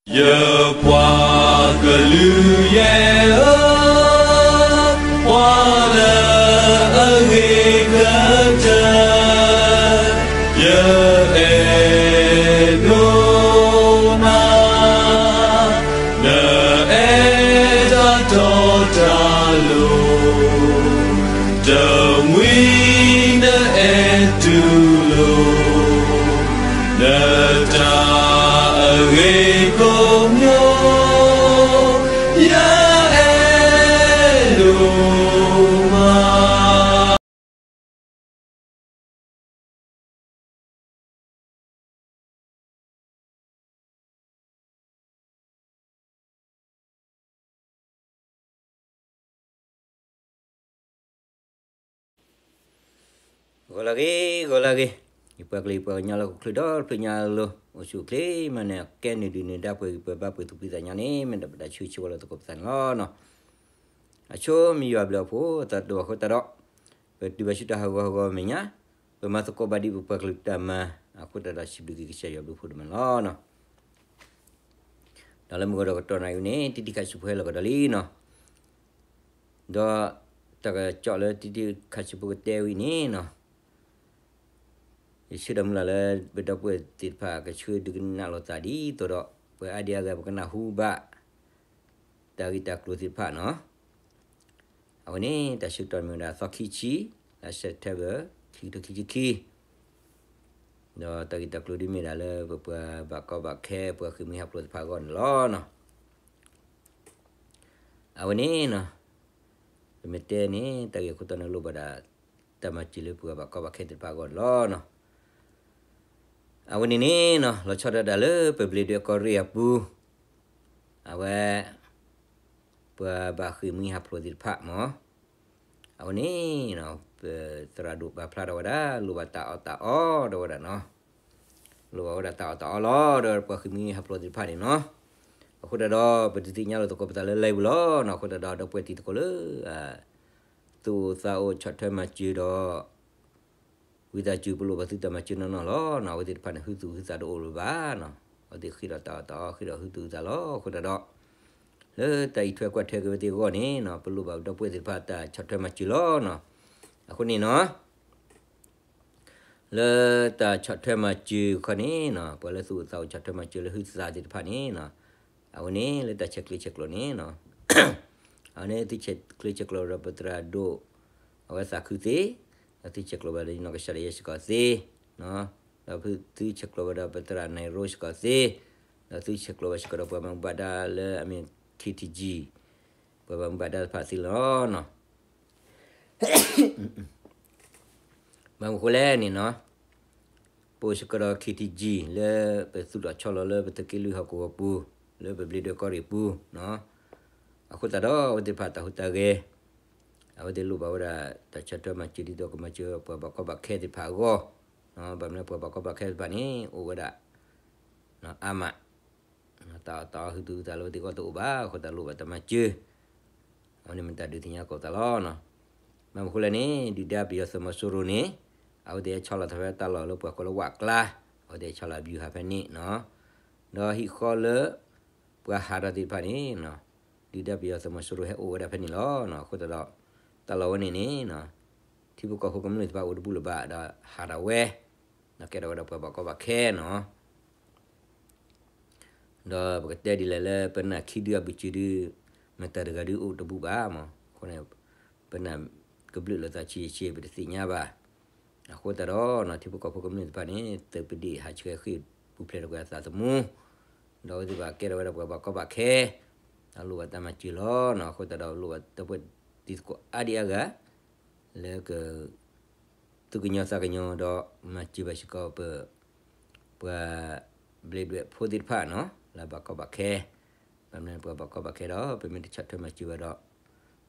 ယပှၤကလုာ်ယဲၢ်ဧၢ, ပှၤလၢအဂ့ၤကတၢၢ်, ယအဲၣ်ဒိးနၤ, နအဲၣ်တၢ်တီတၢ်လိၤ, တမှံၤနအဲၣ်တူၢ်လိာ် နတၢ်အဂ့ၤကိးမံၤ, ယအဲၣ်ဒိးမး. ဂီၤလၢအဂ့ၤ, ဂီၤလၢအဂ့ၤ, ယပှၤကလုာ်ယပှၤကညီလၢဟီၣ်ခိၣ်ချၢဒီတဖျၢၣ်ညါလီၤ, အိၣ်ဆူၣ်အိၣ်ချ့မးန့ၣ် ကဲနုာ်ဒုးနုာ်ဒါပှဲၤဂံၢ်ပှဲၤဘါပှဲၤသူၣ်ဖှံသးညီန့ၣ် မ့ၢ်ဒၣ်ပတၢ်ဆၢဂ့ၤဆၢဝါလၢသကိးပသးန့ၣ်လီၤ. အဆိမ့ၢ်ယွၤဘျုးအဖှိၣ်သတးဒီးအဃိသတးဒီး, ပတုၤဘၣ်ဆူတၢ်ဟးဂီၤဟးဂီၤမဲာ်ညါ, ပမၤသကိးဘၣ်ဒံးပပှၤကလုာ်တၢ်မၤ, အဃိသတးဒီးစံးဘျုးက့ၤကစၢ်ယွၤဘျုးဖှိၣ်ဒိၣ်မးန့ၣ်လီၤ. ဒီးလၢမုၢ်ဂီၤဒီးကတီၢ်နၣ်ရံၣ်အံၤန့ၣ် တံၤတံၤခးဆူၣ်ဖိဟဲလီၤကဒီးလံန့ၣ်, ဒီးတၢ်ကစီၣ်လၢတံၤတံၤခးဆူၣ်ဖိကတဲဝံၤန့ၣ်န့ၣ်, ယဆၢဒီးမုၢ်လၢ်လၢ ပဒီပုၢ်ဝဲၢ်သ့ၣ်တဖၣ်ကဆၢဒုးကနၣ်လိာ်သးဒ်သိးဒီး ပှၤအါဒံအါဂၤပကနၢ်ဟူဘၣ် တၢ်ဂ့ၢ်တၢ်ကျိၤသ့ၣ်တဖၣ်န့ၣ်, အဝဲန့ၣ် တၢ်ဆၢကတီၢ်မ့ၢ်ဝဲဒၣ်သီခံဆံ လါ September ခံကထိခံဆံခံ, ဒီးတၢ်ဂ့ၢ်တၢ်ကျိၤဒ်မ့ၢ်ဒၣ်လၢပပှၤဘၣ်ကီဘၣ်ခဲ ပှၤဃ့ၢ်မှံဟးဖျိးသ့ၣ်တဖၣ်အဂီၢ်န့ၣ်လီၤ. အဝဲန့ၣ်န့ၣ်, ပမ့ၢ်တဲန့ၣ် တၢ်ဂ့ၢ်အခိၣ်တီန့ၣ်လိၣ်ဘၣ်ဒၣ် တၢ်မၤစၢၤလၢပှၤဘၣ်ကီဘၣ်ခဲသ့ၣ်တဖၣ်အဂီၢ်န့ၣ်လီၤ. အဝဲန့ၣ်န့ၣ်န့ၣ် လီၤဆီဒၣ်တၢ်လၢပဘျ့းဒွဲၣ်ကီၢ်ရ့ၣ်အပူၤ, အဝဲ ပှၤဘၣ်ဃ့ၢ်မှံဟးဖျိးသ့ၣ်တဖၣ်မ့ၢ်, အဝဲန့ၣ် ပသရၣ်ဒိၣ်ပာ်ဖျါထီၣ်ဝဲဒၣ် လိၣ်ဘၣ်တၢ်အီၣ်တၢ်အီဒီးဝဲဒၣ်န့ၣ်, လိၣ်ဘၣ်ဝဲဒၣ်တၢ်အီၣ်တၢ်အီလီၤ ဒီးပှၤဃ့ၢ်မှံဟးဖျိးသ့ၣ်တဖၣ်န့ၣ်န့ၣ်, အဃိသတးဒီး ပဒုးသ့ၣ်ညါလိာ်သကိးပသးလၢ live ပူၤလီၤန့ၣ်, အဃိသတးဒီး ဒီပုၢ်ဝဲၢ်တံၤသကိးလၢ သူၣ်အိၣ်သးအိၣ်ဆီၣ်ထွဲမၤစၢၤဒီး ဝံသးစူၤ ပလိၣ်ဘၣ်သုတၢ်မၤစၢၤနီၢ်နီၢ်လီၤန့ၣ်, အဝဲသ့ၣ်တဖၣ်န့ၣ် ဟုသူၣ်ဟုသးတအိၣ်လၢၤဘၣ်န့ၣ်, အဝဲသ့ၣ်ဃ့ဒီးတၢ်အီၣ်တၢ်အီ ဃ့ဒီးဟုသူၣ်ဟုသးလီၤ. အဃိသတးဒီး လၢတၢ်အံးထွဲကွၢ်ထွဲက့ၤဝဲသ့ၣ်အဂီၢ်န့ၣ်န့ၣ်, ပလိၣ်ဘၣ်ပဒီပုၢ်ဝဲၢ်သ့ၣ်တဖၣ်တၢ်ဆီၣ်ထွဲမၤစၢၤလီၤန့ၣ်, အဃိန့ၣ်န့ၣ် လၢတၢ်ဆီၣ်ထွဲမၤစၢၤခီန့ၣ်န့ၣ်, ပှၤလၢသူၣ်အိၣ်သးအိၣ်ဆီၣ်ထွဲမၤစၢၤလၢဟုသးသ့ၣ်တဖၣ်န့ၣ်န့ၣ်, အဝဲန့ၣ်လၢတၢ်ဆဲးကျိးဆဲးကျိးန့ၣ်န့ၣ်, အဝဲန့ၣ်သုဆဲးကျိးဆဲးကျိးဒီးပသရၣ်ဒိၣ် အဝဲသးခုသ့, ဒီးသုဆဲးကျိးဘၣ်ဒီးနီၢ်ကစၢ်ဒီးယဲစ့ၢ်ကီးသ့, ဒီးသုဆဲးကျိးဘၣ်ဒီးပသရၣ်နၢၤရိစ့ၢ်ကီးသ့, ဒီးသုဆဲးကျိးဘၣ်စ့ၢ်ကီးဒီးပှၤဘၣ်မူဘၣ်ဒါလၢအမ့ၢ် K T G, ပှၤဘၣ်မူဘၣ်ဒါသ့ၣ်တဖၣ်သ့လီၤန့ၣ်. ဘၣ်မနုၤဃိလဲၣ်န့ၣ်န့ၣ်, ပအိၣ်စ့ၢ်ကီးဒီး K T G လၢပသူၣ်ထီၣ်ဆီလီၤလၢပသုးက့လွံၢ်ဟီၣ်ကဝီၤပူၤ, လၢပဘျ့းဒွဲၣ်ကီၢ်ရ့ၣ်ပူၤန့ၣ်, အဃိသတးဒီး အဝဲသ့ၣ်တဖၣ်တၢ်ဟူးတၢ်ဂဲၤ, အဝဲသ့ၣ်လိၣ်ဘၣ်ဝဲဒၣ် တၢ်ဆီၣ်ထွဲမၤစၢၤဒ်သိးကမၤစၢၤပှၤဘၣ်ကီဘၣ်ခဲသ့ၣ်တဖၣ်အဂီၢ်, ဘၣ်မနုၤပှၤဘၣ်ကီဘၣ်ခဲသ့ၣ်တဖၣ်န့ၣ် အိၣ်ဝဲဒၣ် အါမး တၢ်အီၣ်တၢ်အီဟုသူၣ်ဟုသးလၢအဝဲသ့ၣ်အဂီၢ်တအိၣ်ဘၣ်အဃိသတး လိၣ်ဘၣ်တၢ်မၤစၢၤ, အဝဲန့ၣ်မ့ၢ်တၢ်ဒုးသ့ၣ်ညါကိးပသးလီၤန့ၣ်. ဘၣ်မနုၤဃိလဲၣ်န့ၣ် ဒုၣ်ဒါပယီၤသုးမီၤစိရိၤန့ၣ် အဝဲသ့ၣ်ဟဲဆီလီၤသးဖဲတၢ်လီၢ်လၢပှၤကိးလၢဝးကျါ, အဝဲသ့ၣ်ဟဲဆီလီၤအဘျုးဟးဖဲန့ၣ်န့ၣ်, ဒီးဟံၣ်ဃီလၢ ပှၤဟးထီၣ်သ့ၣ်တဖၣ်န့ၣ် ဒုၣ်ဒါပယီၤသုးမီၤစိရိၤဟဲအိၣ်ဝဲဒၣ်ဖဲန့ၣ်လီၤ. အဃိသတးဒီး တၢ်လီၢ်ဝဲန့ၣ်န့ၣ် ထံဖိကီၢ်ဖိကမျၢၢ်သ့ၣ်တဖၣ်အိၣ်တဘူၣ်လၢၤဘၣ် ဒီးဟးထီၣ်ဝဲ, ဒီးကဲထီၣ်ဝဲဒၣ်ပှၤဘၣ်ကီဘၣ်ခဲန့ၣ်, ဒီးပကတဲဒ်လဲၣ်လၢပနာ်ခံဒုအဘုၣ်စၢၤဒု မတၤတဂၤဒုအိၣ်တဘူၣ်ဘၣ်မး, အဃိန့ၣ် ပနာ်ကဘျုးလိာ်သးဆံးဆံး ပတသ့ၣ်ညါဘၣ်. အဃိသတးဒီး ထံဖိကီၢ်ဖိကမျၢၢ်သ့ၣ်တဖၣ်န့ၣ် သုးပဒ့ၣ်ဟးဆှဲးဃ့ၢ်ပူၤဖျဲးထီၣ်ကွံာ်အသးသမူ, ဒီးအဝဲသ့ၣ်တဖၣ်ကဲထီၣ်ဝဲဒၣ်ပှၤဘၣ်ကီဘၣ်ခဲ, ဒီးလိၣ်ဘၣ်တၢ်မၤစၢၤလီၤန့ၣ်. အဃိသတးဒီး လိၣ်ဘၣ်ဒီပုၢ်ဝဲၢ်တံၤသကိးအါဒံအါဂၤ လၢက သူၣ်ကညီၤသးကညီၤဒီး မၤစၢၤဘၣ်စ့ၢ်ကီးပ ပှၤဘျ့းဒွဲၣ်ဖိသ့ၣ်တဖၣ်န့ၣ် လၢဘၣ်ကီဘၣ်ခဲ, ဘၣ်မနုၤပှၤဘၣ်ကီဘၣ်ခဲဒီး ပမ့ၢ်တဆီၣ်ထွဲမၤစၢၤဘၣ်ဒီး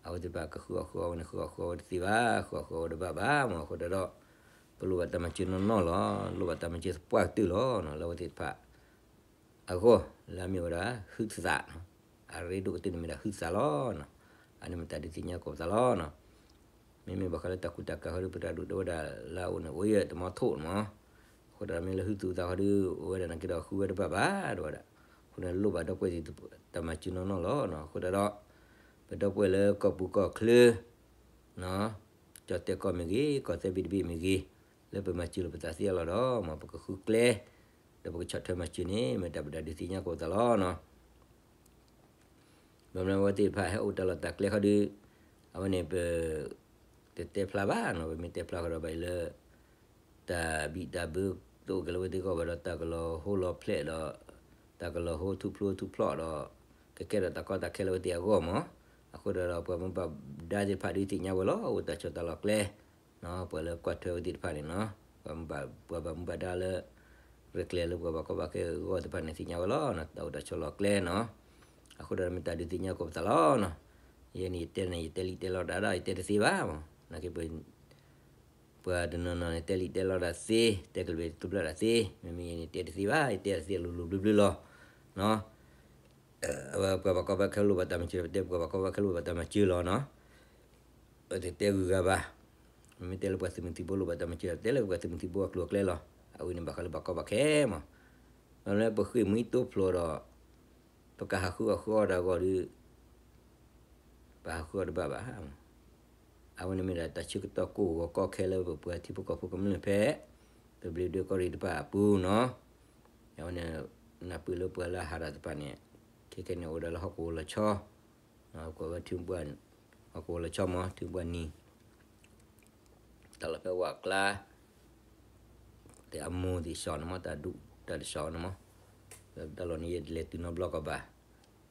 အဝဲသ့ၣ်တဖၣ်ကဃုအီၣ်ဃုအီဝဲန့ၣ် ဃုအီၣ်ဃုအီဝဲတသ့ဘၣ်, ဃုအီၣ်ဃုအီဝဲတဘၣ်ဘၣ်မး. အဃိသတးဒီး ပလိၣ်ဘၣ်တၢ်မၤစၢၤနီၢ်နီၢ်လီၤ. လိၣ်ဘၣ်တၢ်မၤစၢၤသပှၢ်ကတၢၢ်လီၤန့ၣ် လၢအဝဲသ့ၣ်တဖၣ် အဂီၢ် လၢအမ့ၢ်ဝဲဒၣ် ဟုသးန့ၣ်, အရ့ဒိၣ်ကတၢၢ်န့ၣ်မ့ၢ်ဒၣ်ဟုသးလီၤန့ၣ်. အန့ၣ်မ့ၢ်တၢ်ဒုးသ့ၣ်ညါကိးပသးလီၤန့ၣ်. မ့မ့ၢ်ဘၣ်ဃးလၢတၢ်ကူတၢ်ကၤဃီဒီး ပသရၣ်ဒိၣ်တဲဝဲဒၣ်လၢအအိၣ်န့ၣ် အိၣ်ယဲၢ်တမီၤထိၣ်န့ၣ်မး. အဃိသတးမ့ၢ်လၢဟုသူၣ်ဟုသးဃီဒီး အိၣ်ဝဲဒၣ်န့ၣ်က့ဒီး ဃုဝဲတဘၣ်ဘၣ် တဲဝဲဒၣ်. အဃိန့ၣ်လိၣ်ဘၣ်ဒီပုၢ်ဝဲၢ်သ့ၣ်တၢ်မၤစၢၤနီၢ်နီၢ်လီၤ. အဃိသတးဒီး ပဒီပုၢ်ဝဲၢ်လၢကီၢ်ပူၤကီၢ်ချၢ ကၠီၣ်တဲၣ်ကီၢ်မ့ၢ်ဂ့ၤ, ကီၢ်သၢဘ့ၣ်တဘ့ၣ်မ့ၢ်ဂ့ၤ, လၢပမၤစၢၤလိာ်ပသးသ့အလီၢ်ဒီး မ်ပကဃုကျဲ ဒီးပကဆီၣ်ထွဲမၤစၢၤန့ၣ် မ့ၢ်တၢ်ပဒုးသ့ၣ်ညါကိးပသးလီၤ. ဘၣ်မနုၤဝဲသ့ၣ်တဖၣ်ဟဲအိၣ်တၢ်လီၢ်တၢ်ကျဲခီဒုး အဝဲန့ၣ်ပ တတဲဖျါဘၣ်နီၤ, ပမ့ၢ်တဲဖျါဃီဒီးဘၣ်အံၤလၢ တၢ်ဘံၣ်တၢ်ဘၢတအိၣ်ကဲလၢဝဲသ့ၣ်အဂီၢ်ဘၣ်ဒီး တၢ်ကလီၤဟိလီၤဖျဲးဒီး တၢ်ကလီၤဟိထူၣ်ဖျိထူၣ်ဖျိးဒီး ကကဲထီၣ်တၢ်ကီတၢ်ခဲလၢဝဲသ့ၣ်အဂီၢ်မး. အဃိဒီး ပှၤမူဘၣ်ဒါသ့ၣ်တဖၣ်ဒုးသ့ၣ်ညါဝဲလီၤ, အိၣ်တၢ်ဆီၣ်တၢ်လီၢ်ကျဲ ပှၤလၢကွၢ်ထွဲဝဲသ့ၣ်တဖၣ်န့ၣ်နီၤ, ပှၤဘၣ်မူဘၣ်ဒါလၢ ရဲၣ်ကျဲၤလၢပှၤဘၣ်ကီဘၣ်ခဲအဂီၢ်သ့ၣ်တဖၣ်န့ၣ် သ့ၣ်ညါဝဲလီၤ, တၢ်အိၣ်တၢ်ဆီၣ်လီၢ်ကျဲနီၤ. အဃိဒီးမ့ၢ်တၢ်ဒုးသ့ၣ်ညါကိးပသးလီၤနီၤ. ယဲန့ၣ်ယတဲန့ၣ် ယတဲလံတဲလီတၢ်ဒီး ယတဲတသ့ဘၣ်မး, နာ်က့ ပှၤတနီၤနီၤန့ၣ် တဲလံတဲလီတၢ်သ့, တဲကလုၢ်ဘၢတၢ်သ့, မ့မ့ၢ်ယဲန့ၣ် တဲတသ့ဘၣ်, ယတဲတသ့လိၤလိၤဘျၢဘျၢလီၤ. ပှၤဘၣ်ကီဘၣ်ခဲလိၣ်ဘၣ်တၢ်မၤစၢၤ ပတဲပှၤဘၣ်ကီဘၣ်ခဲလိၣ်ဘၣ်တၢ်မၤစၢၤလီၤနီၤ. ပတတဲဂုၤဂၤဘၣ်. မ့မ့ၢ်တဲလၢပှၤသုးမုၢ်သံၣ်ဘိလိၣ်ဘၣ်တၢ်မၤစၢၤ ပတဲလၢပှၤသုးမုၢ်သံၣ်ဘိအကျိၤအကျဲလီၤ. အဝဲန့ၣ်ဘၣ်ဃးလၢဘၣ်ကီဘၣ်ခဲမး. ဘၣ်မနုၤလၢပဃ့ၢ်မှံတိဖျိးဒီး ပကဟးဃုအီၣ်ဃုအီတၢ်အဂီၢ်ဒီး ပဟးဃုအီၣ်တဘၣ်ဘၣ်. အဝဲန့ၣ်မ့ၢ်ဒၣ်တၢ်ဆၢကတီၢ်ကိၢ်ဂီၤကီခဲလၢပပှၤထံဖိကီၢ်ဖိကမျၢၢ်ဖဲ ပဘျ့ဒွဲၣ်ကီၢ်ရ့ၣ်တဖၣ်အပူၤနီၤ. အဝဲန့ၣ် နၢ်ပၢၢ်လၢပှၤလၢအဟးထီၣ်တဖၣ်န့ၣ် ခဲခဲန့ၣ်အိၣ်ဒီးလၢဟီၣ်ကဝီၤလီၤဆီ ကွၢ်ဝဲထံပှၢ် ဟီၣ်ကဝီၤလီၤဆီမး ထံပှၢ်နံၤ တၢ်လီၢ်ဖဲဝးကျါ တဲအမိၢ်သ့ၣ်စီၤန့ၣ်မး တၢ်ဒူၣ်တၢ်တစီၤန့ၣ်မး တၢ်လီၢ်န့ၣ် ယလဲၤတုၤနီတဘျီကီးဘၣ်.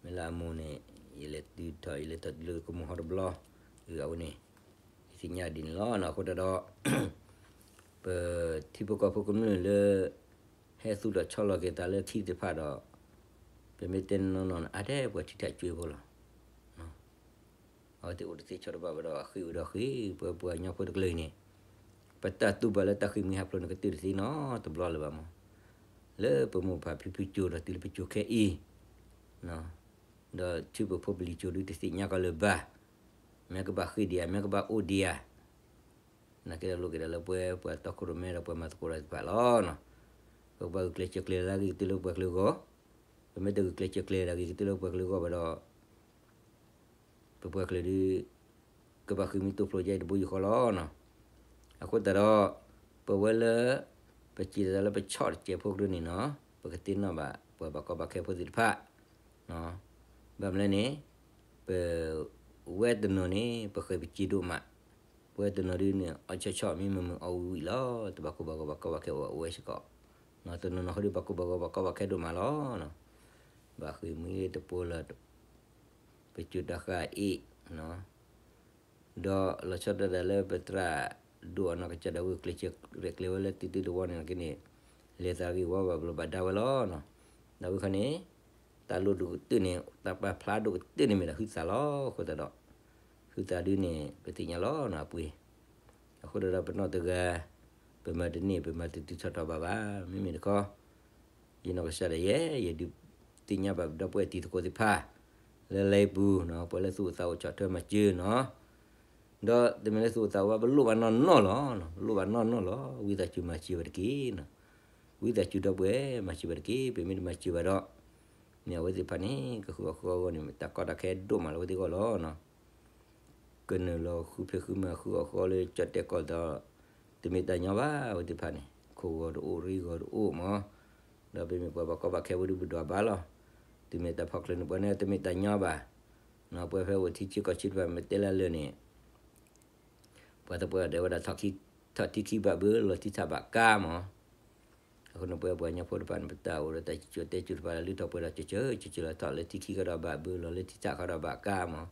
မ့ၢ်လၢအမိၢ်န့ၣ် ယလဲၤတုၤထီၣ် ယလဲၤထီၣ်တုၤလၢကမိၢ်ဟီၣ်တဘျီ အဝဲန့ၣ် ယသ့ၣ်ညါဒ်န့ၣ်လီၤ. အဃိတၢ်ဒီး ပထံဖိကီၢ်ဖိကမျၢၢ်လၢ ဟဲသူၣ်ထီၣ်ဆီလီၤက့ၤသးလၢခံတဖၣ်ဒီး ပမ့ၢ်တဲနီၢ်နီၢ်န့ၣ် အါထဲပှၤထံထၣ်ကွ့ဖိလီၤ. အဝဲသ့ၣ်အိၣ်တသ့ဆီတဘၣ်ဘၣ်ဒီး အဃ့ၢ်ဝဲဒီးဃ့ၢ် ပပှၤကညီဖိတကလုာ်အံၤန့ၣ် ပတၢ်တူၢ်ဘၣ်လၢတၢ်ဃ့ၢ်မှံဟးဖျိးန့ၣ် ကတၢၢ်တသ့နီတဘျီလၢၤဘၣ်မး. လၢပမိၢ်ပၢ်ဖံဖုကၠိဒီးတုၤလၢပကၠိခဲအံၤ ဒီးထံဖိကီၢ်ဖိပလံၤကၠိဒုးတသ့ၣ်ညါကီးလၢၤဘၣ်. မ့ၢ်ကဘၣ်ဃ့ၢ်ဒံးဧါ မ့ၢ်ကဘၣ်အိၣ်ဒံးဧါ နာ်က့ဒီးလိးက့ၤဒီးလၢပှၤ ပှၤတီခိၣ်ရိၣ်မဲဒီးပှၤမၤသကိးတၢ်သ့ၣ်တဖၣ်လီၤ. ပကဘၣ်ဂုာ်ကျဲးစၢးကျဲၤလၢအဂ့ၤကတၢၢ်လၢပှၤကလုာ်အဂီၢ်, ပမ့ၢ်တဂုာ်ကျဲးစၢးကျဲၤလၢအဂ့ၤကတၢၢ်လၢပှၤကလုာ်အဂီၢ်ဘၣ်ဒီး ပပှၤကလုာ်ဒုး ကဘၣ်ဃ့ၢ်မှံတိဖျိးယါအံၤတဘိယူၢ်ဃီလီၤ. အဃိသတးဒီး ပဝဲလၢ ပစံးတၢ်လၢပဆီၣ်တစဲးဖိကရၢန့ၣ်နီၤ ပကသ့ၣ်နီၣ်ဘၣ် ပှၤဘၣ်ကီဘၣ်ခဲဖိသ့ၣ်တဖၣ် ဘၣ်မနုၤလဲၣ်န့ၣ် ပ ဝဲတနီၤန့ၣ် ပဃ့ၢ်ပစ့ဒိၣ်မး, ပဝဲတနီၤဒုးန့ၣ် အီၣ်ဆီဆီမံမုာ်မုာ်အီၣ်ဝံၣ်ဝံၣ်လီၤ. တဘၣ်ကိၢ်ဘၣ်ဂီၤဘၣ်ကီဘၣ်ခဲအိၣ်ဝဲစ့ၢ်ကီး, တနီၤနီၤဃီဒုးဘၣ်ကိၢ်ဘၣ်ဂီၤဘၣ်ကီဘၣ်ခဲဒိၣ်မးလီၤ. ဘၣ်ဃ့ၢ်မှံတပိလၢ ပစိၤတၢ်ဃာ်အ့ၣ် ဒီးလီၤဆီဒၣ်တၢ်လၢပသရၣ်ဒိၣ်အနီၢ်ကစၢ်ဒၣ်ဝဲ ကျဲးစၢးရဲၣ်ကျဲၤဝဲလၢတၢ်တၢတဝီန့ၣ်က့န့ၣ် လဲၤသးဂ့ၤဝီဘၣ်ဘျီးဘၣ်ဒါဝဲလီၤ. ဒီးဝဲခီန့ၣ် တၢ်လိၣ်ဒိၣ်ကတၢၢ်န့ၣ် တၢ်ပာ်ဖျါဒိၣ်ကတၢၢ်န့ၣ်မ့ၢ်ဒၣ်ဟုသးလီၤ. အဃိသတးဒီး ဟုသးဒုးန့ၣ် ပသ့ၣ်ညါလီၤနီၤအပှ့ၤ အဃိသတးဒီးပနီၢ်တဂၤ ပမၤတန့ၢ် ပမၤတတုၤထီၣ်ထီၣ်ဘၣ်ဘၣ်. မ့မ့ၢ်တခီ ယနီၢ်ကစၢ်ဒၣ်ယဲ ယဒုးသ့ၣ်ညါဘၣ်ပဒီပုၢ်ဝဲၢ်တံၤသကိးသ့ၣ်တဖၣ် လၢလၢပူၤနီၤ ပှၤလၢသူၣ်အိၣ်သးအိၣ်ဆီၣ်ထွဲမၤစၢၤနီၤ, ဒီးတမ့ၢ်လၢသူၣ်အိၣ်သးအိၣ်ဘၣ် ပလိၣ်ဘၣ်နီၢ်နီၢ်လီၤ. ပလိၣ်ဘၣ်နီၢ်နီၢ်လီၤ. ဝံသးစူၤမၤစၢၤဘၣ်တက့ၢ်နီၤ. ဝံသးစူၤဒီပုၢ်ဝဲၢ် မၤစၢၤဘၣ်တက့ၢ်. ပမ့ၢ်တမၤစၢၤဘၣ်ဒီး မ့ၢ်အဝဲသ့ၣ်တဖၣ်န့ၣ် ကဃုအီၣ်ဃုအီအဂီၢ်န့ၣ် မ့ၢ်တၢ်ကီတၢ်ခဲဒိၣ်မးလၢအဝဲသ့ၣ်အဂီၢ်လီၤ. ကနုာ်လီၤဃုဖံးဃုမၤဃုအီၣ်ဃုအီလၢကၠီၣ်တဲၣ်ကီၢ်ဒီး တမ့ၢ်တၢ်ညီဘၣ် အဝဲသ့ၣ်တဖၣ်န့ၣ် ခိၣ်ဂီၤတအိၣ်ရ့ဂီၤတအိၣ်မး, ဒီးပမ့ၢ်ပှၤဘၣ်ကီဘၣ်ခဲဝဲဒုးပဒွးဘၣ်လီၤ. တမ့ၢ်တၢ်ဖီၣ်ချၢန့ၣ် ပှၤန့ၣ်တမ့ၢ်တၢ်ညီဘၣ်, ပှၤဖဲအိၣ်ထံဆၢကီၢ်ဆၢတဖၣ်မ့ၢ်တဲလၢလၢာ်န့ၣ် ပှၤသပှၢ်ဒဲးဝဲဒၣ် ထီၣ်ထံခံဘၣ်ဘၢ လီၤထံထၣ်ဘၣ်ကါမး. အဃိန့ၣ် ပဝဲပှၤကညီဖိတဖၣ်န့ၣ် ပတၢ်အိၣ်ဒီးတၢ်စံၣ်စိၤတဲစိၤတဖၣ်လၢ လုၢ်ထီၣ်ပှဲၤထီၣ်စၢၤစၢၤစၢၤစၢၤလီၤ ထီၣ်လၢထံခံကဒီးဘၣ်ဘၢ လီၤလၢထံထၣ်ကဒီးဘၣ်ကါမး.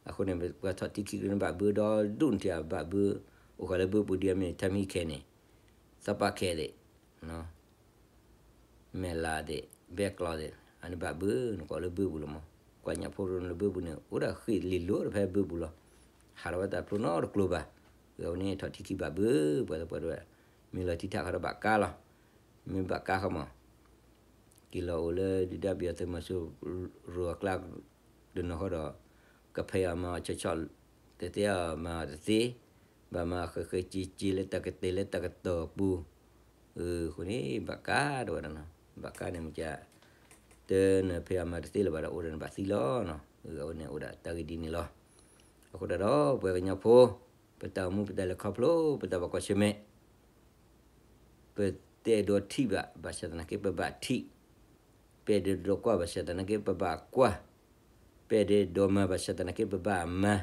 အဃိန့ၣ် ပှၤထီၣ်ထံခံကဒီးန့ၣ်ဘၣ်ဘၢဒီဒူၣ်န့ၣ်ထံၣ်ဘၣ်ဘၢ, အိၣ်ဃာ်လၢဘၢပူၤဒ်အမ့ၢ် ထါမံခဲန့ၣ်, သးပာ်ခဲသ့ၣ် မဲာ်လးသ့ၣ် ဘဲကျီသ့ၣ် အန့ၣ်ဘၣ်ဘၢ နကိးလၢဘၢပူၤလီၤမး. ကွၢ်ညၣ်ဖိရိလၢဘၢပူၤန့ၣ် အိၣ်ဒၣ်ဃ့ၢ်လ့ၢ်လိၤတဖဲဘၢပူၤလီၤ. ဟးထီၣ်ဝဲတၢ်ဖျိနီတကျိၤဘၣ်. အဝဲန့ၣ်ထီၣ်ထံခံဘၣ်ဘၢ ပှၤသပှၢ်ဒဲးဝဲ မ့ၢ်လီၤထံထၣ်ဃီဒီးဘၣ်ကါလီၤ. မ့ၢ်ဘၣ်ကါဃီမး က့ၤလီၤအိၣ်လၢဒုၣ်ဒါဘံၣ်အီၤသုးမီၤစိရိၤအကျါ တနီၤဃီဒီး ကဖဲးအီၤမၤအီၤဆီဆီ တသ့အီၤမၤအီၤတသ့, ဘၣ်မၤအီၤဃဲးဃဲးစ့စ့လၢတၢ်ကတဲာ်လၢတၢ်ကတီၢ်ပူၤ, အဃိန့ၣ် ဘၣ်ကါတဝဲဒၣ်နီၤ, ဘၣ်ကါန့ၣ်မ့ၢ်က တနၢၤဖဲအမၤတသ့လၢၤဘၣ်ဒီး အိၣ်ဒီးနဘၣ်သံလီၤ. အဝဲန့ၣ်အိၣ်ဒၣ်တၢ်ဂ့ၢ်ဒ်န့ၣ်လီၤ. အဃိသတးဒီး ပှၤကညီဖိ ပတၢ်အိၣ်မူပတၢ်လဲၤခီဖျိ ပတၢ်ဘၣ်ကွၢ်ဆၢၣ်မဲာ် ပတအဲၣ်ဒိးထံၣ်ဘၣ် ဘၣ်ဆၣ်သနာ်က့ ပဘၣ်ထံၣ်, ပအဲၣ်ဒိးကွၢ် ဘၣ်ဆၣ်သနာ်က့ ပဘၣ်ကွၢ်, ပအဲၣ်ဒိးမၤ ဘၣ်ဆၣ်သနာ်က့ ပဘၣ်မၤ,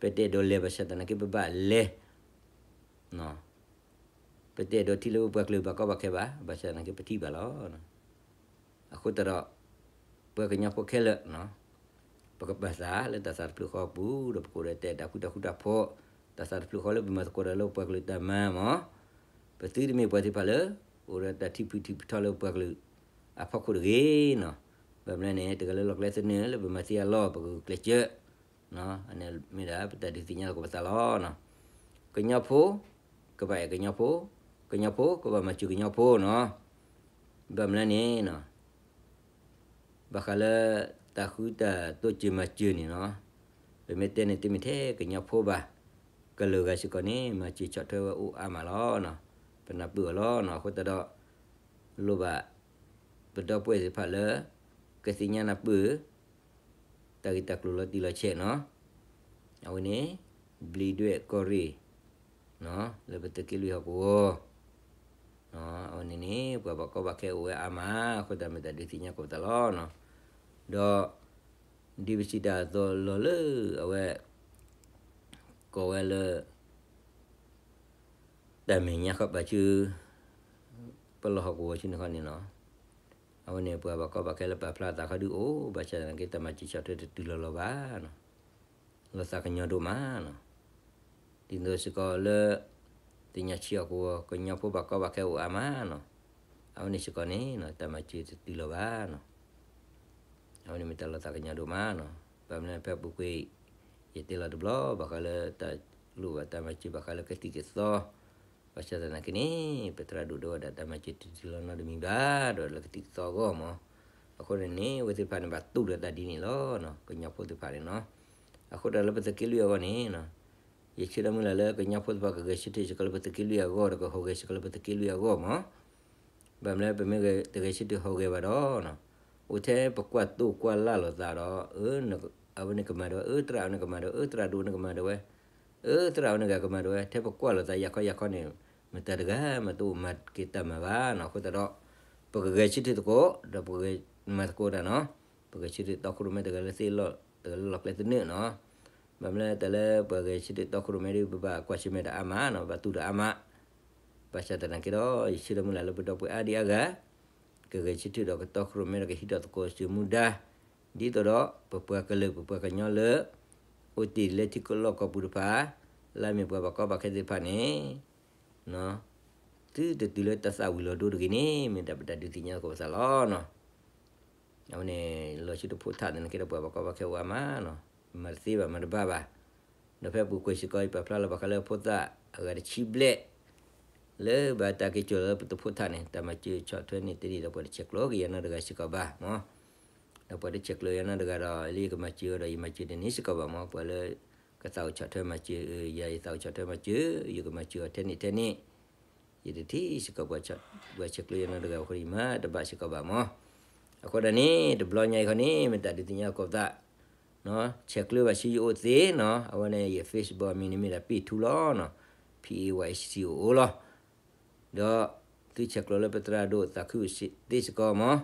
ပတအဲၣ်ဒိးလဲၤ ဘၣ်ဆၣ်သနာ်က့ ပဘၣ်လဲၤ ပတအဲၣ်ဒိးထံၣ်လၢပပှၤကလုာ်ဘၣ်ကီဘၣ်ခဲဘၣ်, ဘၣ်ဆၣ်သနာ်က့ ပထံၣ်ဘၣ်လီၤ. အဃိသတးဒီး ပှၤကညီဖိခဲလၢာ် ပကပာ်သးလၢတၢ်သးတဖျၢၣ်ဃီအပူၤ ဒီးပကအိၣ်ဒီးတၢ်ဃူတၢ်ဖိး, တၢ်သးတဖျၢၣ်ဃီလၢပမၤသကိးဒီးလၢပပှၤကလုာ်တၢ်မၤမး, ပသုတမ့ၢ်ပှၤသ့ၣ်တဖၣ်လၢ အိၣ်ဒီးတၢ်ထံၣ်ဖုၣ်ထံၣ်ပထီလၢပပှၤကလုာ်အဖီခိၣ်တဂ့ၤနီၤ. ဘၣ်မနုၤလဲၣ်န့ၣ် တဂၤလၢလီၢ်ကျဲသနၢၣ်လၢပမၤသံအလီၢ် ပကဂုာ်ကျဲးစၢး အန့ၣ်မ့ၢ်ဒၣ်ပတၢ်ဒုးသ့ၣ်ညါလီၤကပသးလီၤ. ကညီဖိ ကဘၣ်အဲၣ်ကညီဖိ, ကညီဖိ ကဘၣ်မၤစၢၤကညီဖိနီၤ. ဘၣ်မနုၤလဲၣ်န့ၣ် ဘၣ်ဃးလၢ တၢ်ဃုတၢ်တိစၢၤမၤစၢၤန့ၣ်နီၤ, ပမ့ၢ်တဲန့ၣ်တမ့ၢ်ထဲကညီဖိဘၣ်, ကလုာ်ဂၤစ့ၢ်ကီးန့ၣ် မၤစၢၤဆီၣ်ထွဲဝဲအိၣ်အါမးလီၤ. ပနၢ်ပၢၢ်အီၤလီၤနီၤ. အဃိသတးဒီး လိၣ်ဘၣ် ပဒီပုၢ်ဝဲၢ်သ့ၣ်တဖၣ်လၢ ကသ့ၣ်ညါနၢ်ပၢၢ် တၢ်ဂ့ၢ်တၢ်ကျိၤလီၤတံၢ်လီၤဆဲးနီၤ. အဝဲန့ၣ် ဘျံးဒွဲၣ်ကီၢ်ရ့ၣ် လၢပသုးက့လွံၢ်ဟီၣ်ကဝီၤ အဝဲန့ၣ်န့ၣ် ပှၤဘၣ်ကီဘၣ်ခဲအိၣ်ဝဲအါမး, အဃိသတးမ့ၢ်တၢ်ဒုးသ့ၣ်ညါကပသးလီၤနီၤ. ဒီး ဒ်ပစံးတၢ်အသိးလီၤလၢအဝဲ ကိးဝဲလၢ တၢ်မဲာ်ညါဃီပာ်ဆူ ပလီၢ်ဟီၣ်ကဝီၤဆူန့ၣ်ခီန့ၣ်နီၤ, အဝဲန့ၣ်ပှၤဘၣ်ကီဘၣ်ခဲလၢပာ်ဖျါသးခီဒုအိၣ်, ဘၣ်ဆၣ်သနာ်က့ တၢ်မၤစၢၤဆီၣ်ထွဲတတုၤလီၤလီၤဘၣ်နီၤ. လီၤသးကညီၤဒိၣ်မးနီၤ. ဒ်သိးစ့ၢ်ကီးလၢ သ့ၣ်ညါဆံးဟီၣ်ကဝီၤ ကညီဖိဘၣ်ကီဘၣ်ခဲအိၣ်အါမးနီၤ, အဝဲန့ၣ်စ့ၢ်ကီးန့ၣ် တၢ်မၤစၢၤတတုၤလီၤဘၣ်နီၤ. အဝဲန့ၣ်မ့ၢ်တၢ်လီၤသးကညီၤဒိၣ်မးနီၤ. ဘၣ်မနုၤဖဲပူၤကွံာ် ယတဲလီၤတဘျီ ဘၣ်ဃးလၢတၢ်လိၣ်ဘၣ်တၢ်မၤစၢၤ ဘၣ်ဃးလၢကသံၣ်ကသီ, ဘၣ်ဆၣ်သနာ်က့န့ၣ် ပသရၣ်ဒိၣ်ဒိဝဲဒၣ် တၢ်မၤစၢၤတတုၤလီၤနီတမံၤဘၣ် ဒီးလၢကသံၣ်ကသီအဂီၢ်မး. အဃိန့ၣ်န့ၣ် အဝဲသ့ၣ်တဖၣ်န့ၣ် ဘၣ်တူၢ်လိာ်တၢ်ဒ်န့ၣ်လီၤ, ကညီဖိသ့ၣ်တဖၣ်န့ၣ်နီၤ. အဃိတၢ်လၢပသုးက့လွံၢ်အဂီၢ်န့ၣ် ယဆၢထၢၣ်မုၢ်လၢ်လၢကညီဖိသ့ၣ်တဖၣ်ကဂဲၤဆၢထၢၣ်စ့ၢ်ကီးလၢပသုးက့လွံၢ်အဂီၢ် ဒီးကဟူးဂဲၤစ့ၢ်ကီးလၢပသုးက့လွံၢ်အဂီၢ်မး. ဘၣ်မနုၤလၢပမ့ၢ်တဂဲၤဆၢထၢၣ်ဟူးဂဲၤဘၣ်ဒီး အိၣ်ထဲပကွၢ်တိာ်ကွၢ်လၢ်လိာ်သးဒီး အဝဲန့ၣ်ကမၤဒၣ်ဝဲ, အၢ သရၣ်အဝဲန့ၣ်ကမၤဒၣ်ဝဲ, အၢ သရၣ်ဒိၣ်န့ၣ်ကမၤဒၣ်ဝဲ, အၢ သရၣ်အဝဲန့ၣ်ဂ့ၤကမၤဒၣ်ဝဲ, ထဲပကွၢ်လိာ်သးယၤခီယၤခီန့ၣ် မတၤတဂၤမးတအိၣ်မၤက့ၤတၢ်မၤဘၣ်နီၤ. အဃိသတးဒီး ပကဂဲၤဆၢထၢၣ်သကိး ဒီးပကဂဲၤမၤသကိးတၢ်နီၤ. ပဂဲၤဆၢထၢၣ်တီခိၣ်ရိၣ်မဲတဂၤလၢသ့ၣ်လီၢ် တဂၤလၢလီၢ်ကျဲသနၢၣ်နီၤ. ဘၣ်မနုၤလၢတၢ်လၢပှၤဂဲၤဆၢထၢၣ်တီခိၣ်ရိၣ်မဲဒီး ပဘၣ်ကွၢ်ဆၢၣ်မဲာ်တၢ်အါမးနီၤ, ဘၣ်တူၢ်တၢ်အါမး. ဘၣ်ဆၣ်သနာ်က့ဒီး ယဆၢထၢၣ်မုၢ်လၢ်လၢပဒီပုၢ်ဝဲၢ်အါဒံအါဂၤ ကဂဲၤဆၢထၢၣ်ဒီးကတီခိၣ်ရိၣ်မဲဒီးကဟံးထီၣ်သကိးစၢၤမူဒါ ဒ်သိးဒီး ပပှၤကလုာ်ပပှၤကညီလၢ အိၣ်တ့ၢ်လၢထံကီၢ်လီၢ်ကီၢ်ပူၤတဖၣ် လၢအမ့ၢ်ပှၤဘၣ်ကီဘၣ်ခဲသ့ၣ်တဖၣ်န့ၣ် သုတတုၤလၢတၢ်သၣ်ဝံၤလီၤဒိတဂ့ၤန့ၣ် မ့ၢ်ဒၣ်ပတၢ်ဒုးသ့ၣ်ညါသကိးပသးလီၤနီၤ. အဝဲန့ၣ် လီၤဆူတဖိးထးသနာ်က့ဒီး ပှၤဘၣ်ကီဘၣ်ခဲအိၣ်အါမးနီၤ, မၤတသ့ဘၣ်မၤတဘၣ်ဘၣ်. ဒီးဖဲပူၤကွံာ်စ့ၢ်ကီး ယပာ်ဖျါလီၤဘၣ်ဃးလၢဖိသၣ်အဂၤတဆံဘျဲၣ် လၢဘၣ်တၢ်က့ၤစိာ်လၢပတဖိးထးန့ၣ် တၢ်မၤစၢၤဆီၣ်ထွဲန့ၣ် တန့ၢ်ဒီးပှၤတဆဲးကျိးက့ၤယၤနီတဂၤစ့ၢ်ကီးဘၣ်မး. ဒီးပှၤတဆဲးကျိးယၤနီတဂၤဒီး လၢယကမၤစၢၤအီၤဒီး ယမၤစၢၤတန့ၢ်စ့ၢ်ကီးဘၣ်မး. ပှၤလၢကသးအိၣ်ဆီၣ်ထွဲမၤစၢၤ ယၤယသးအိၣ်ဆီၣ်ထွဲမၤစၢၤ ယကမၤစၢၤအီၤထဲန့ၣ်ထဲန့ၣ် ယတထံၣ်စ့ၢ်ကီးပှၤဆဲးကျိးယၤနီတဂၤအဃိ ယမၤတဘၣ်စ့ၢ်ကီးဘၣ်မး. အဃိဒၣ်န့ၣ် တဘျီညါအံၤခီန့ၣ် မ့ၢ်တၢ်ဒုးသ့ၣ်ညါသကိးပသး ဆဲးကျိးဘၣ်ဆူယအိၣ်သ့နီၤ. အဝဲန့ၣ် ယ Facebook အမံၤန့ၣ်မ့ၢ်ဒၣ် ပ့ၢ်ထူလီၤနီၤ, P A Y C C O O လီၤ. ဒီးသုဆဲးကျိးလၢပသရၣ်ဒိၣ်သးခုစ့သ့စ့ၢ်ကီးမး,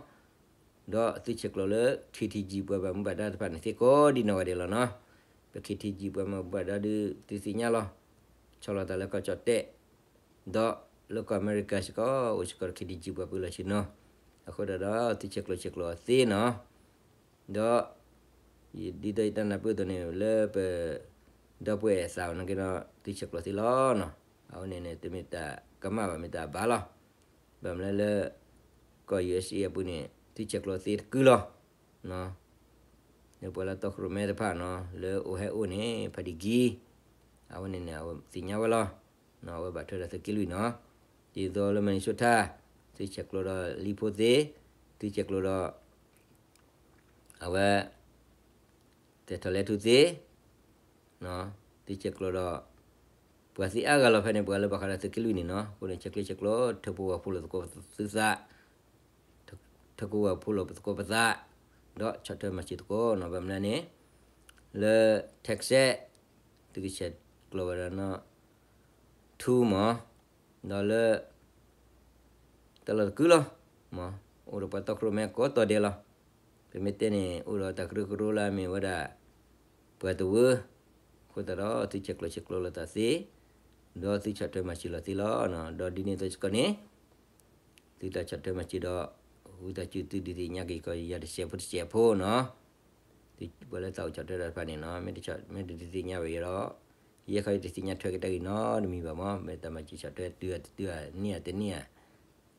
ဒီးသုဆဲးကျိးလၢ K T G ပှၤဘၣ်မူဘၣ်ဒါတဖၣ်န့ၣ်သ့ကိးဒ်နီၢ်ဂၤဒဲးလီၤနီၤ. ပ K T G ပှၤမူဘၣ်ဒါဒုးသုသ့ၣ်ညါလီၤ. ဆီၣ်လီၤသးလၢကီၢ်ကၠီၣ်တဲၣ် ဒီးလၢကီၢ်အမဲရကၤစ့ၢ်ကီး အိၣ်စ့ၢ်ကီး K T G ပှၤပၢလီၤဆ့နီၤ. အဃိဒီး သုဆဲးကျိးဆဲးကျိးအီၤသ့နီၤ. ဒီး ဒ်သိးယတၢ်နၢ်ပၢၢ်အသိးန့ၣ် လၢပ ဒီပုၢ်ဝဲၢ်သးအိၣ်နာ်က့ဒီး သုဆဲးကျိးသ့လီၤနီၤ. အဝဲန့ၣ်န့ၣ် တမ့ၢ်တၢ်ကမၣ်ဘၣ် မ့ၢ်တၢ်အဘၣ်လီၤ. ဘၣ်မနုၤလၢ ကီၢ် U S A အပူၤန့ၣ် သုဆဲးကျိးသ့တကုလီၤ. လၢပှၤလၢတီခိၣ်ရိၣ်မဲတဖၣ်နီၤ လၢအိၣ်ဟဲအိၣ်န့ၣ် ဖးဒံၣ်ကံ အဝဲန့ၣ်န့ၣ် အဝဲသ့ၣ်ညါဝဲလီၤ. အဝဲဘၣ်ထွဲဒီးသုးက့လွံၢ်နီၤ. ဒ်သိးလၢ Minnesota သုဆဲးကျိးဒီးလံဖိသ့, သုဆဲးကျိးဒီး အဝဲ တဲထီၣ်လဲထူသ့, သုဆဲးကျိးဒီး ပှၤသ့အါဂၤလီၤဖဲန့ၣ် ပှၤလၢဘၣ်ဃးဒီးသုးက့လွံၢ်န့ၣ်နီၤ. အဃိန့ၣ် ဆဲးကျိးဆဲးကျိး ထၢဖှိၣ်ဝၣ်ဖှိၣ်လိာ်သကိးသုသး ထီၣ်ကဝီၤဖိလီၤပသကိးပသး, ဒီးဆီၣ်ထွဲမၤစၢၤသကိးနီၤ ဘၣ်မနုၤန့ၣ်, လၢ Texas သုကဆဲးကျိးဝဲဒၣ်နီၤ ထူမး, ဒီးလၢ တၢ်လီၢ်တကုလီၤ, မး, အိၣ်ဒီးပှၤတီခိၣ်ရိၣ်မဲကိးတီၤဒဲးလီၤ. ပမ့ၢ်တဲန့ၣ် အိၣ်ဒီးတၢ်ကရၢကရိလၢအမ့ၢ်ဝဲဒၣ် ပှၤတဝၢ, အဃိသတးဒီး သုဆဲးကျိးဆဲးကျိးလိာ်သးသ့, ဒီးသုဆီၣ်ထွဲမၤစၢၤလိာ်သ့လီၤ. ဒီးဒ်န့ၣ်အသိးစ့ၢ်ကီးန့ၣ် သုတၢ်ဆီၣ်ထွဲမၤစၢၤဒီး ဝံသးစူၤသုဒုးသ့ၣ်ညါက့ၤကီးယၤတစဲးဖိတစဲးဖိနီၤ. ပှၤလၢသးအိၣ်ဆီၣ်ထွဲတၢ်တဖၣ်န့ၣ်နီၤ မ့ၢ်တဒုးသ့ၣ်ညါဝဲယဲဒီး ယဲခီယတသ့ၣ်ညါထွဲက့ၤတၢ်ဂ့ၢ်နီတမံၤဘၣ်မး, မ့ၢ်တၢ်မၤစၢၤဆီၣ်ထွဲတုၤအတတုၤဧါ န့ၢ်ဧါတန့ၢ်ဧါ,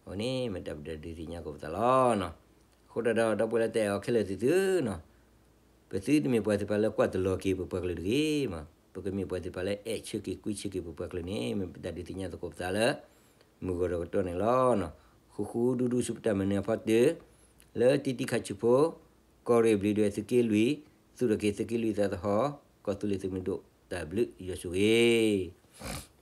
အဃိန့ၣ် မ့ၢ်တၢ်ပဒုးသ့ၣ်ညါကိးပသးလီၤနီၤ. အဃိသတးဒီး ဒီပုၢ်ဝဲၢ်လၢတအဲၣ်အီၤခဲလၢာ်သ့ၣ်သုနီၤ ပသုတမ့ၢ်ပှၤသ့ၣ်တဖၣ်လၢကွၢ်တလီၤက့ၤပပှၤကလုာ်တဂ့ၤမး, ပကမ့ၢ်ပှၤသ့ၣ်တဖၣ်လၢအဲၣ်ဆၢက့ၤကွံဆၢက့ၤပပှၤကလုာ်န့ၣ် မ့ၢ်ပတၢ်ဒုးသ့ၣ်ညါသကိးပသးလၢ မုၢ်ဂီၤဒီးကတီၢ်န့ၣ်လီၤ. ဃူဃူဒူဒူဆူပတၢ်မုၢ်နံၤအဖီတၢၢ် လၢတံတံခါဆူဖိ ကီၢ်ရ့ၣ်ဘျံးဒွဲၣ်သုးက့လွံၢ် သူၣ်ထီၣ်က့ၤသုးက့လွံၢ်သးသဟီၣ် ကီၢ်သူလ့ၤသုးမုၢ်ဒိၣ် တၢ်ဘျုးယွၤဆိၣ်ဂ့ၤ